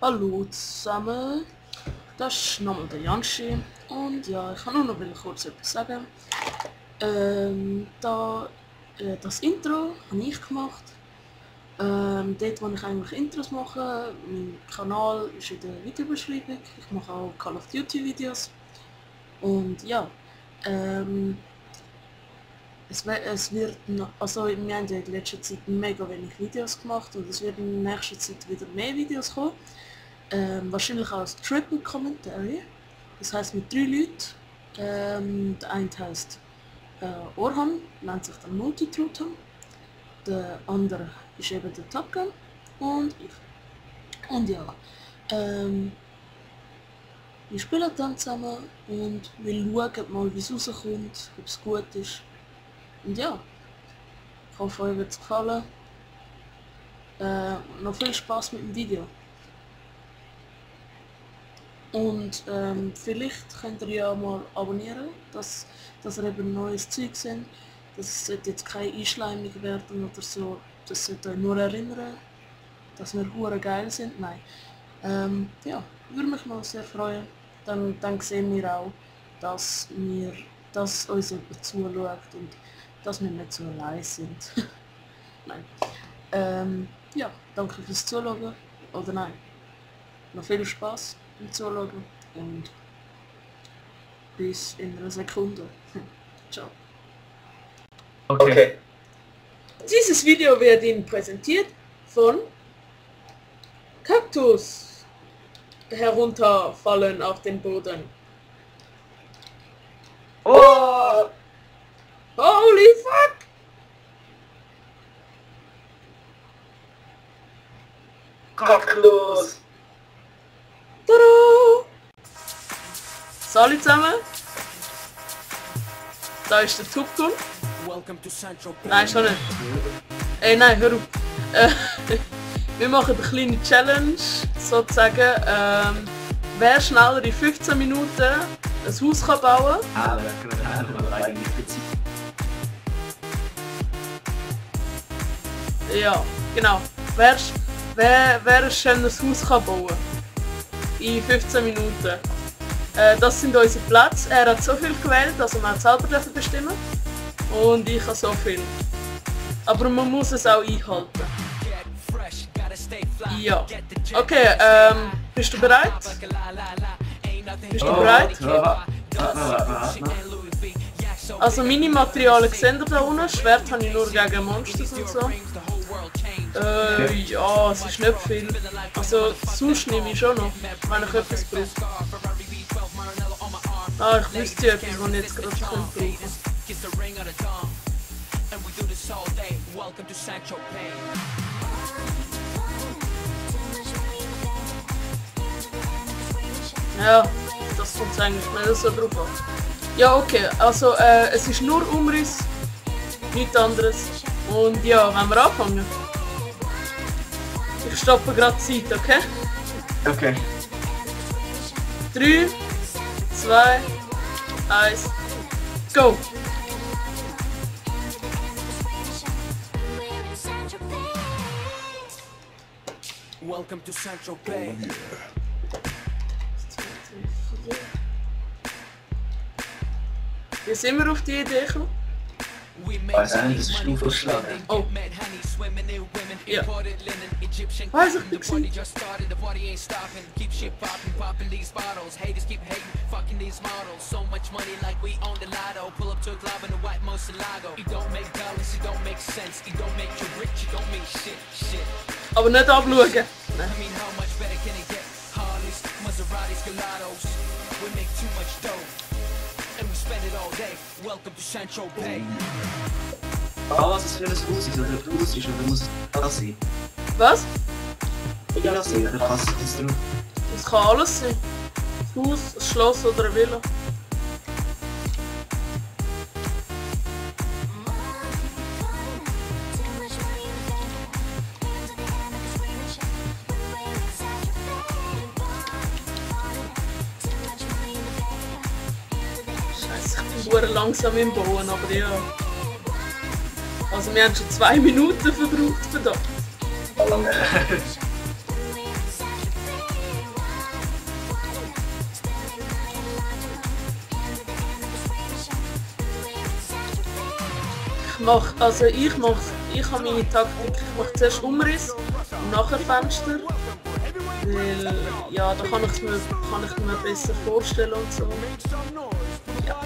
Hallo zusammen, das ist nochmal der Janschi und ja, ich kann nur noch kurz etwas sagen. Das Intro habe ich gemacht. Dort wo ich eigentlich Intros mache, mein Kanal ist in der Videobeschreibung, ich mache auch Call of Duty Videos. Und ja, es wird noch, also wir haben ja in letzter Zeit mega wenig Videos gemacht und es wird in nächster Zeit wieder mehr Videos kommen. Wahrscheinlich auch als Triple Commentary, das heisst mit 3 Leuten. Der eine heisst Orhan, nennt sich dann Multitutor, der andere ist eben der Top Gun und ich. Und ja, wir spielen dann zusammen und wir schauen mal, wie es rauskommt, ob es gut ist. Und ja, ich hoffe, euch wird es gefallen. Noch viel Spaß mit dem Video. Und vielleicht könnt ihr ja mal abonnieren, dass ihr eben neues Zeug seht. Das sollte jetzt keine Einschleimung werden oder so. Das sollte euch nur erinnern, dass wir hure geil sind. Nein. Ja, würde mich mal sehr freuen. Dann sehen wir auch, dass uns jemand zuschaut und dass wir nicht so allein sind. Nein. Ja, danke fürs Zuschauen. Oder nein. Noch viel Spaß beim Zuschauen und bis in einer Sekunde. Ciao. Okay. Dieses Video wird Ihnen präsentiert von Kaktus herunterfallen auf den Boden. Oh! Holy fuck! Kaktus! Tada! Salut zusammen! Da ist der Tupkun. Nein, schon nicht. Ey, nein, hör auf. Wir machen eine kleine Challenge, sozusagen. Wer schneller in 15 Minuten ein Haus kann bauen kann. Ja, genau. Wer ein schönes Haus kann bauen in 15 Minuten. Das sind unsere Plätze. Er hat so viel gewählt, also man hat selber dürfen bestimmen. Und ich habe so viel. Aber man muss es auch einhalten. Ja. Okay, bist du bereit? Bist du bereit? Also meine Materialien sehen ihr da unten. Schwert habe ich nur gegen Monsters und so. Ja, es ist nicht viel. Also sonst nehme ich schon noch, wenn ich etwas brauche. Ah, ich wüsste etwas, was ich jetzt gerade brauchen könnte. Ja, das kommt eigentlich nicht so drauf an. Ja, okay, also es ist nur Umriss, nichts anderes. Und ja, wenn wir anfangen. Ich stoppe gerade die Zeit, okay? Okay. 3, 2, 1, go! Welcome to Central Bay. Wie sind wir auf die Idee gekommen? Weiß nicht, das ist ein Vorschlag. Oh. Ja. Weiß ich nicht. Aber nicht abschauen. Nein. Was es für ein Haus ist oder ob es Haus ist oder muss es das sein? Was? Ja, das sein, oder passt das drauf? Das kann alles sein. Ein Haus, ein Schloss oder eine Villa. Scheiße, ich bin langsam im Bauen, aber ja. Also wir haben schon 2 Minuten verbraucht für das. Ich habe meine Taktik, ich mache zuerst Umriss und nachher Fenster. Weil, ja, da kann ich mir besser vorstellen und so. Ja.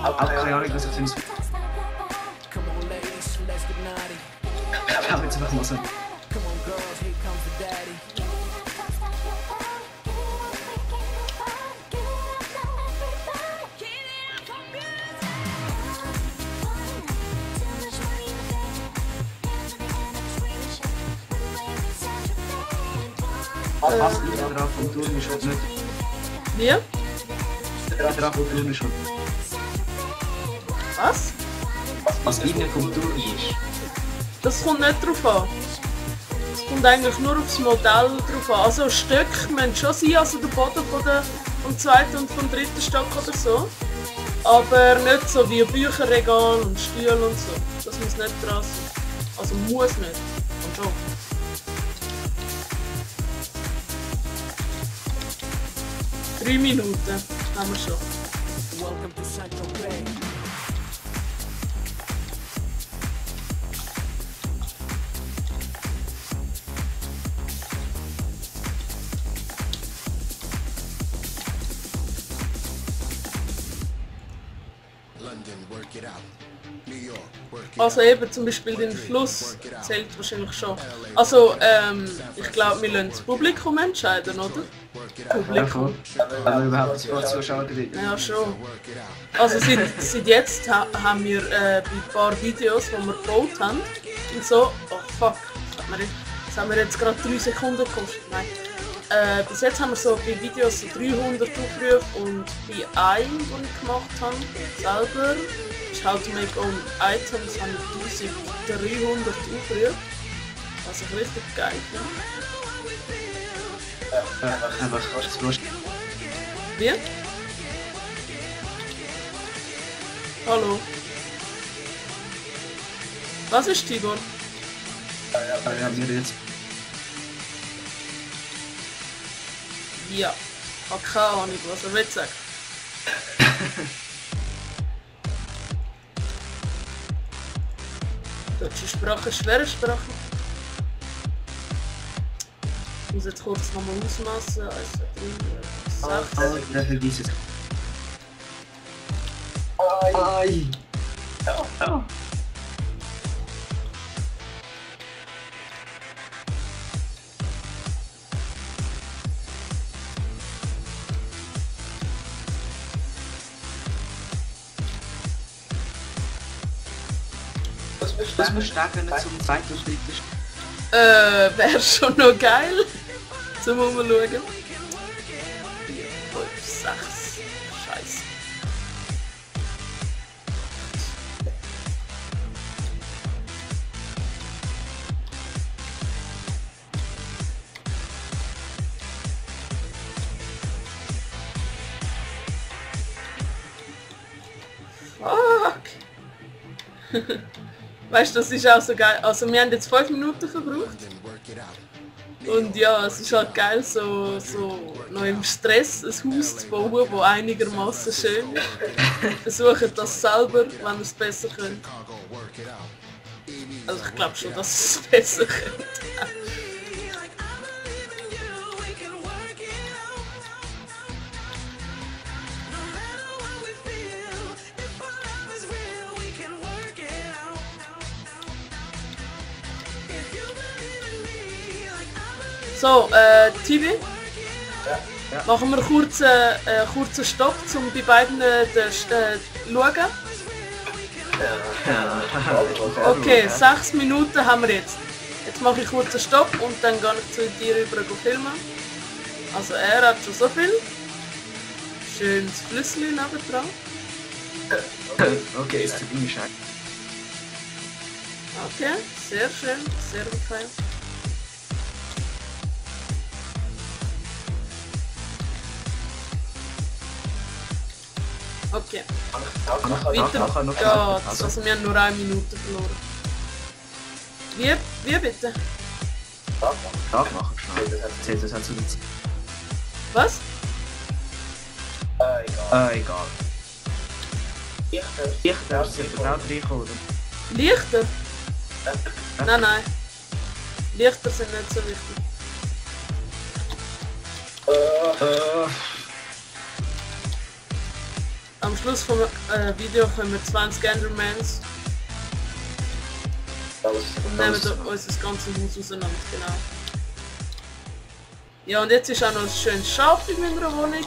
Auch keine Ahnung, was ich finde. Come on, ladies, let's get naughty. Ich habe jetzt einfach mal so. Come on, girls, here comes the daddy. Was ist da drauf vom Turm ist nicht? Wie? Der drauf vom Turm ist Was? was innen vom Turm ist. Das kommt nicht drauf an. Es kommt eigentlich nur aufs Modell drauf an. Also Stöcke müssen schon sein, also der Boden vom zweiten und vom dritten Stock oder so. Aber nicht so wie Bücherregal und Stühle und so. Das muss nicht dran sein. Also muss nicht. Und schon. Drei Minuten haben wir schon. Welcome to Central Bay. Also eben zum Beispiel den Fluss zählt wahrscheinlich schon. Also ich glaube, wir lassen das Publikum entscheiden, oder? Publikum. Aber überhaupt das Wort Zuschauer drin. Ja, schon. Also seit jetzt haben wir bei ein paar Videos, die wir gebaut haben und so. Oh fuck, das haben wir jetzt gerade 3 Sekunden gekostet. Nein. Bis jetzt haben wir so bei Videos so 300 Aufrufe und bei einem, den ich gemacht habe, selber, ist How to Make Own Items, haben 1300 Aufrufe. Was ich richtig geil finde. Einfach das Wort. Wie? Hallo? Was ist Tibor? Ja, wir jetzt. Ja, ich habe keine Ahnung, was er will sagen. Deutsche Sprache, schwere Sprache. Ich muss jetzt kurz nochmal ausmessen. 1, 2, 3, 6. Der vergisst es. Ai! Oh. Das muss stark, wenn er zum zweiten und dritten ist. Wäre schon noch geil. Zum Umschauen. 4, 5, 6. Scheiße. Fuck. Weißt du, das ist auch so geil. Also wir haben jetzt 5 Minuten verbraucht. Und ja, es ist halt geil, so noch im Stress ein Haus zu bauen, das einigermaßen schön ist. Versuchen das selber, wenn ihr es besser könnt. Also ich glaube schon, dass ihr es besser könnt. So, Tibi, machen wir kurz einen kurzen Stopp, um bei beiden schauen. Okay, 6 Minuten haben wir jetzt. Jetzt mache ich kurz einen Stopp und dann gehe ich zu dir rüber filmen. Also er hat schon so viel. Schönes Flüsschen nebendran. Okay, ist die Bescheid. Okay, sehr schön, sehr bequem. Okay. Weiter geht's. Also wir haben nur 1 Minute verloren. Wie bitte? Tag machen schnell. Zählt das halt so mit. Was? Egal. Lichter sollten auch reinkommen, oder? Lichter? Nein, nein. Lichter sind nicht so wichtig. Am Schluss vom Video kommen wir 20 Endermans und nehmen unser ganzes Haus auseinander, genau. Ja, und jetzt ist auch noch ein schönes Schaf in meiner Wohnung.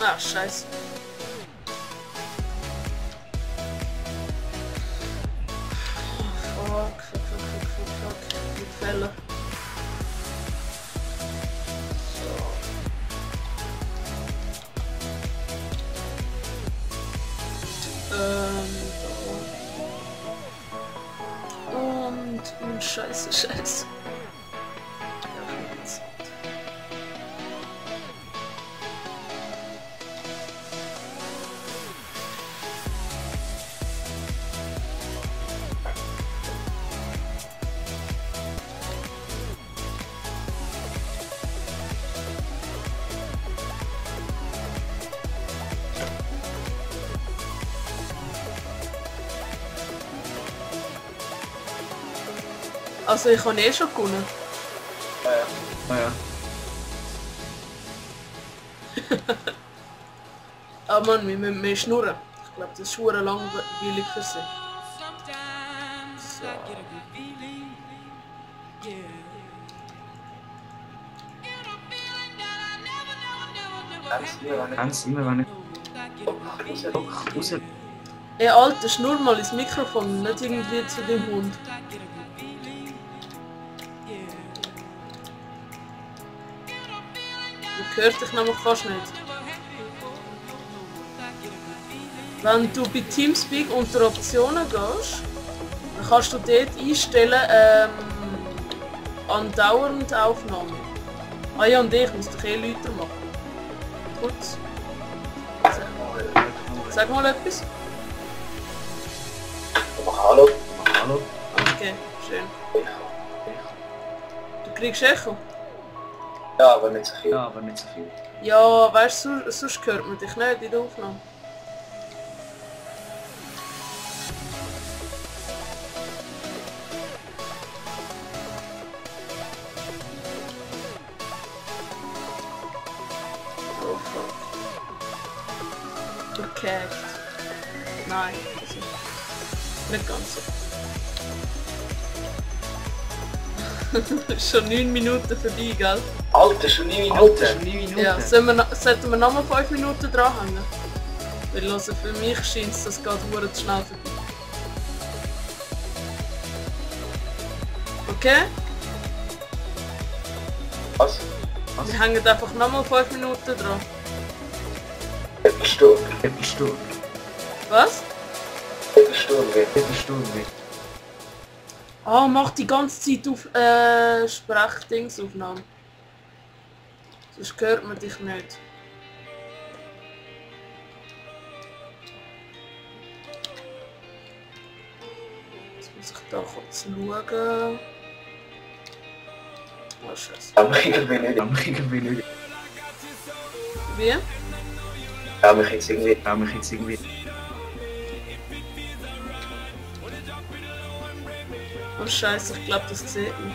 Ah, scheiße. Fuck. Mit Fälle. Und scheiße. Also ich habe schon gewonnen. Ja. Ah Mann, wir müssen mehr schnurren. Ich glaube, das ist schon langweilig für sie. So. Ganz immer, wenn ich... raus... Ey Alter, schnurr mal ins Mikrofon, nicht irgendwie zu dem Hund. Du hörst dich nämlich fast nicht. Wenn du bei Teamspeak unter Optionen gehst, dann kannst du dort einstellen, andauernde Aufnahme. Ah ja, und ich muss dich lauter machen. Gut. Sag mal etwas. Hallo. Okay, schön. Du kriegst Echo? Ja, aber nicht so viel. Ja, weißt du, sonst hört man dich nicht in der Aufnahme. Oh fuck. Verkackt. Nein, also nicht ganz so. Schon 9 Minuten vorbei, gell? Alter, schon 9 Minuten. Ja, sollten wir nochmal 5 Minuten dranhängen? Weil also für mich scheint es, das geht verdammt schnell vorbei. Okay? Was? Wir hängen einfach nochmal 5 Minuten dran. Viertelstunde. Was? Viertelstunde. Ah, mach die ganze Zeit auf Sprechdingsaufnahme. Sonst hört man dich nicht. Jetzt muss ich da kurz schauen. Oh Scheiße. Aber irgendwie nicht. Wie? Ja, mich jetzt irgendwie. Oh Scheiße, ich glaube, das sieht man.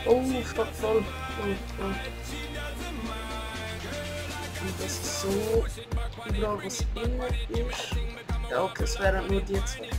Oh, fuck, voll. Oh. Und das ist so überall, was innen ist. Ja, okay, es wären nur die zwei.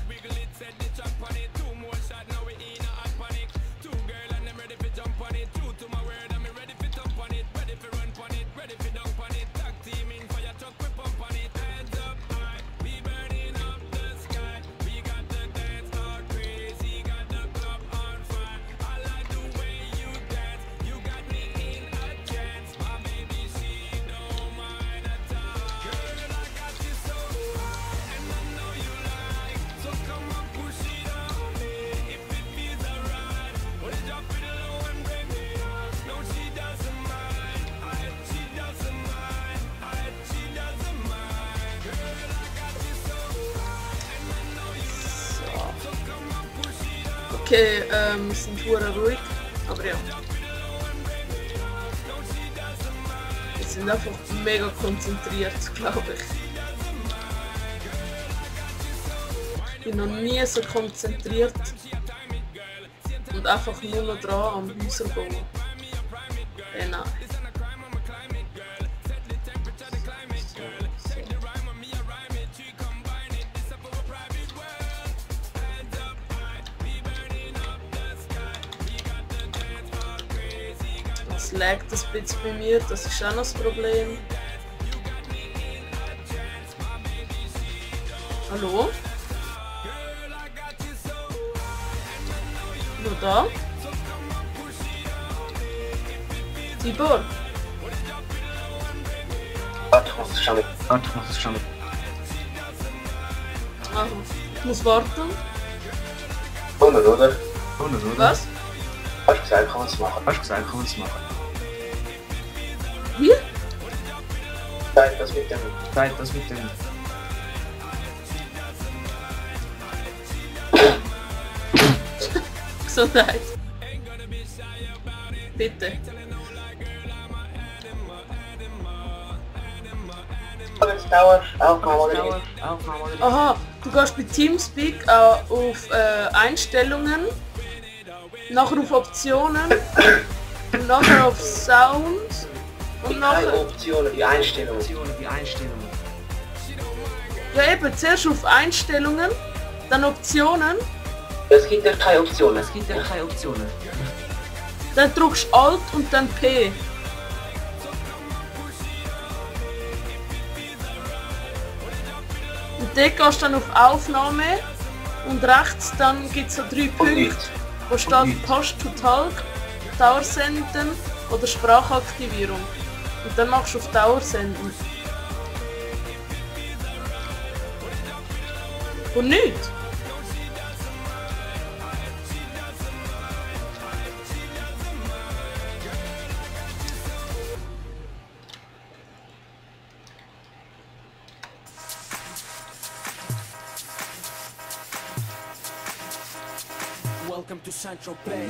okay, wir sind hure ruhig, aber ja. Wir sind einfach mega konzentriert, glaube ich. Ich bin noch nie so konzentriert und einfach nur noch dran am Häuser bauen. Nein. Es laggt ein bisschen bei mir, das ist auch noch das Problem. Hallo? Nur da? Tibor? Warte, ich muss es schon mit. Aha. Ich muss warten. 100, oder? Was? Hast du gesagt, kann man es machen? Wie? Zeig das mit dem. Gesundheit. Bitte. Jetzt dauert Aufnahme. Aha, du gehst bei Teamspeak auf Einstellungen, nachher auf Optionen, und nachher auf Sound und Keine nachher... Optionen, die Einstellungen. Ja eben, zuerst auf Einstellungen, dann Optionen, Es gibt ja keine Optionen. dann drückst du Alt und dann P. Und dort gehst du dann auf Aufnahme und rechts dann gibt es so 3 Punkte, wo steht Post to Talk, Dauersenden oder Sprachaktivierung. Und dann machst du auf Dauersenden. Und nichts. Welcome to Central Bay.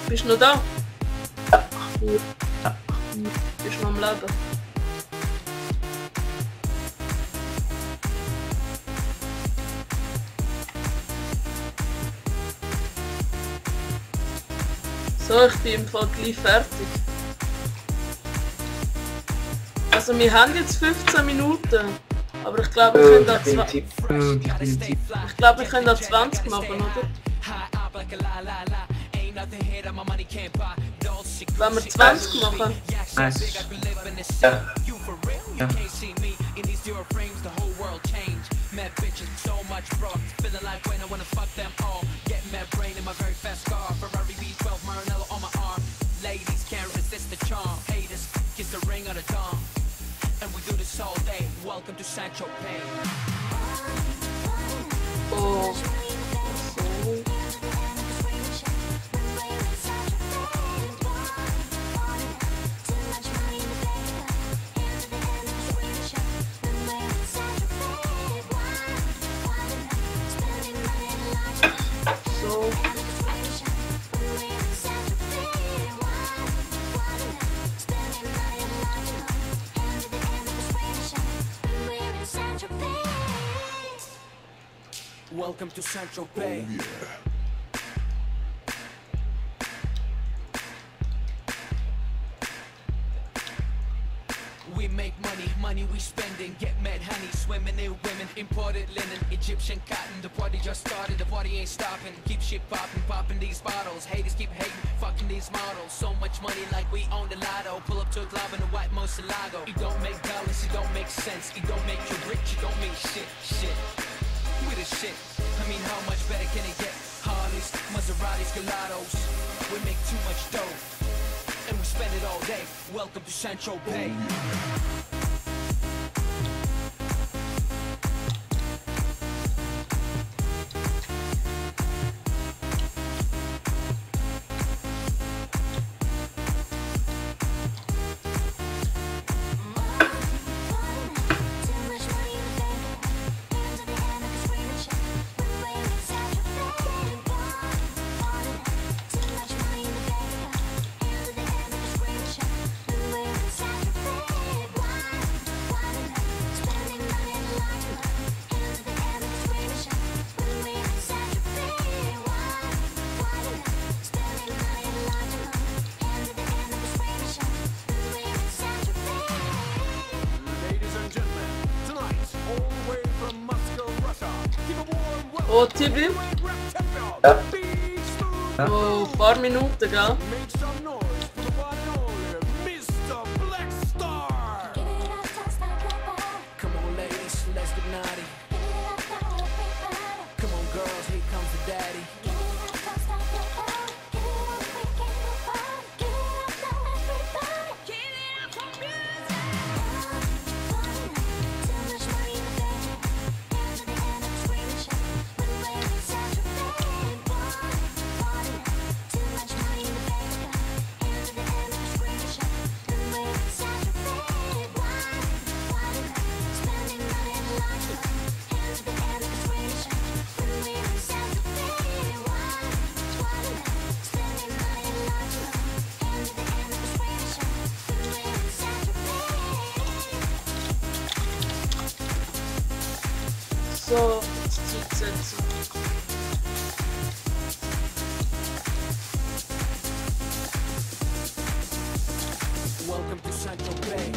Bist du noch da? Ja. Bist du noch am Leben? So, ich bin im Fall gleich fertig. Also wir haben jetzt 15 Minuten, aber ich glaube wir können da 20 machen, oder? Wenn wir 20 machen? Ja. Welcome to Sancho Pay. Oh. So. So. Welcome to Central Bay. We make money we spending, get mad honey, swimming in women, imported linen, Egyptian cotton, the party just started, the party ain't stopping, keep shit popping these bottles, haters keep hating, fucking these models, so much money like we own the lotto, pull up to a club in a white Moselago, it don't make dollars, it don't make sense, it don't make you rich, it don't mean shit, we the shit, I mean how much better can it get, Harleys, Maseratis, Gelatos, we make too much dough, and we spend it all day, welcome to Central Bay. Oh, Tibi? Ja. Ja. Oh, ein paar Minuten, gell? Come on, ladies, let's get naughty. Come on, girls, here comes the daddy. So, das Zeug setzen. Welcome to Central Bay.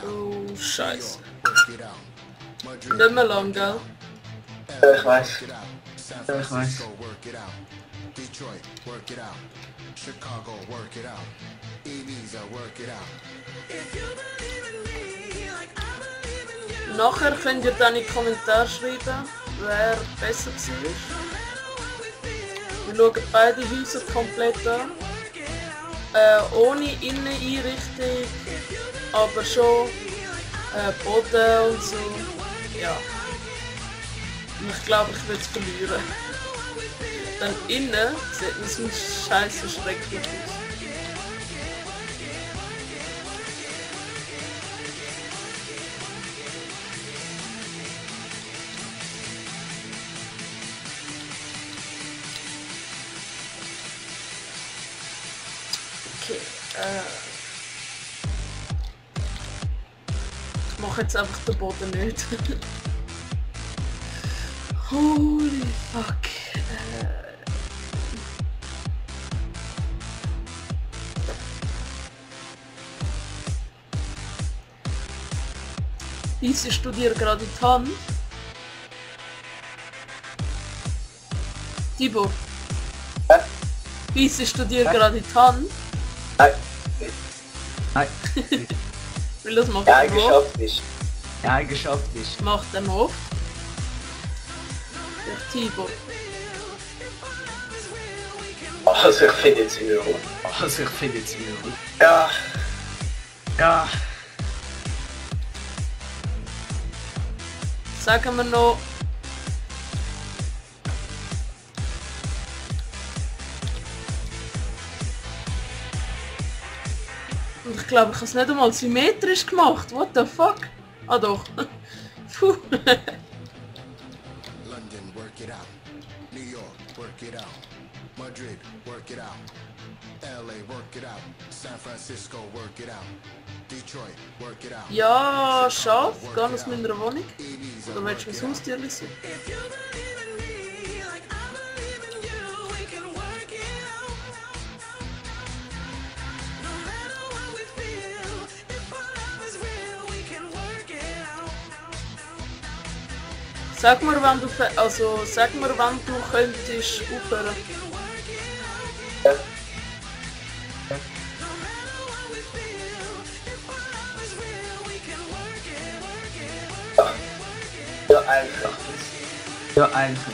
Oh, Scheiße. Nicht mehr lang, gell? Ich weiß. Ich weiß. Detroit, work it out. Chicago, work it out. Ibiza, work it out. Nachher könnt ihr dann in die Kommentare schreiben, wer besser war. Wir schauen beide Häuser komplett an. Ohne Inneneinrichtung, aber schon Boden und so. Ja. Und ich glaube, ich will es verlieren. Dann innen sieht man so scheiße schrecklich aus. Okay, ich mache jetzt einfach den Boden nicht. Holy fuck. Ich studiere gerade in Tann. Tibor. Ich studiere gerade in Tann. Nein. Nein. Will das machen? Ja, geschafft ist. Ja, geschafft ist. Macht er noch? Der Tibor. Also ich finde jetzt wieder gut. Also ich finde jetzt wieder gut. Ja. Ja. Sagen wir noch. Und ich glaube, ich habe es nicht einmal symmetrisch gemacht. What the fuck? Ah doch. Puh. London, work it out. New York, work it out. Madrid, work it out. LA, work it out. San Francisco, work it out. Detroit, work it out. Ja, Schaf, geh aus meiner Wohnung. Oder willst du mein Haustier sein? Sag mir, wann du könntest aufhören. Ja. Ja, einfach. Ja, einfach.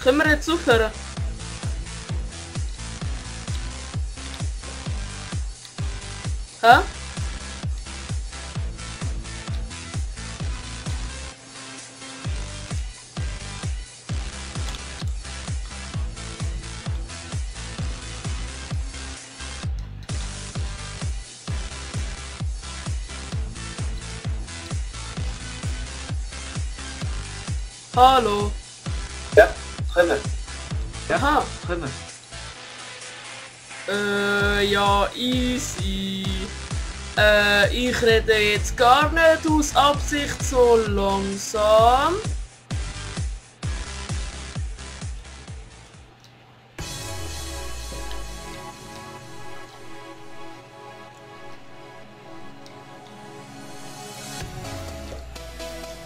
Können wir jetzt aufhören? Hä? Hallo? Ja, können wir. Ja, Aha. können wir. Ja, easy. Ich rede jetzt gar nicht aus Absicht so langsam.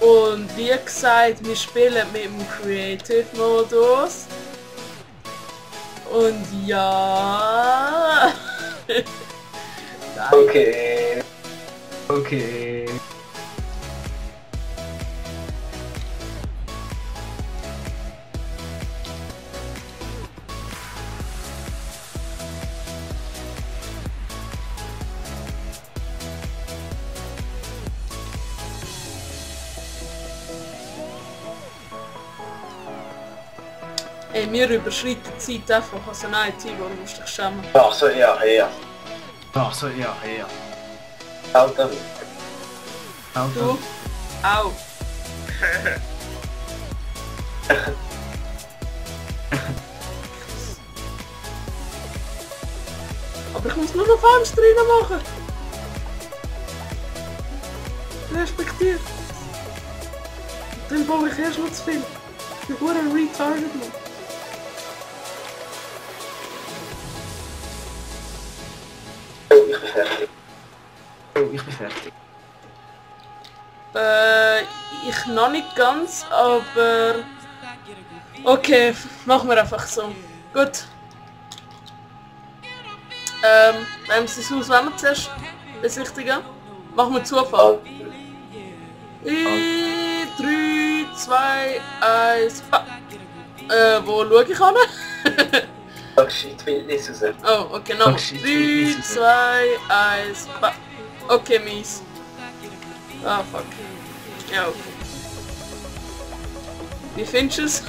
Und wie gesagt, wir spielen mit dem Creative Modus. Und ja. Okay. Okay. Ey, wir überschreiten die Zeit einfach. Also nein, Tibor, du musst dich schämen. Ach so, ja, ja. Ach so, ja, ja. Auto. Du? Au. Aber ich muss nur noch Fenster rein machen. Respektiert. Dann baue ich erst noch zu viel. Ich bin gut ein retarded, Mann. Oh, ich bin fertig. Oh, ich bin fertig. Ich noch nicht ganz, aber... Okay, machen wir einfach so. Gut. Wenn Sie das Haus wollen wir zuerst besichtigen? Machen wir Zufall. 3, 2, 1... wo schaue ich an? Oh shit, Wildnis raus. Oh, okay, noch. Oh, shit, 3, 2, 1... Okay, mies. Ah, fuck. Ja, okay. Wie findest du es?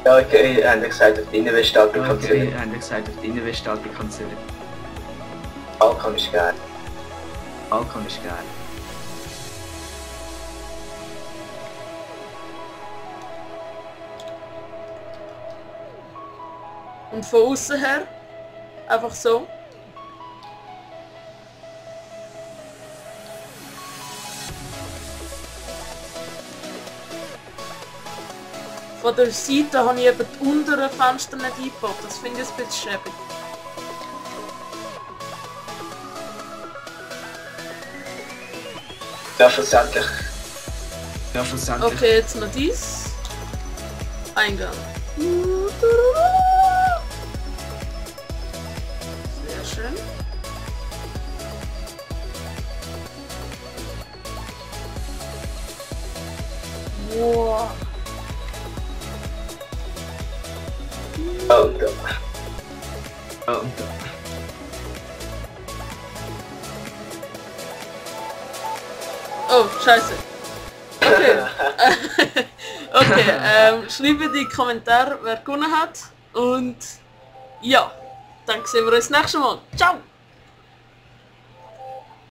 Ja, okay, ehrlich gesagt, auf die Innenweststadt kannst du nicht. ehrlich gesagt, auf die Innenweststadt kannst du nicht. Balkon ist geil. Balkon ist geil. Und von außen her? Einfach so? Von der Seite habe ich eben die unteren Fenster nicht eingebaut. Das finde ich ein bisschen schäbig. Ja, schlussendlich. Ja, schlussendlich. Okay, jetzt noch dies. Eingang. Sehr schön. Wow. Oh, und da. Oh, und da. Oh, scheiße. Okay. Okay, schreibt in die Kommentare, wer gewonnen hat. Und ja, dann sehen wir uns nächstes Mal. Ciao!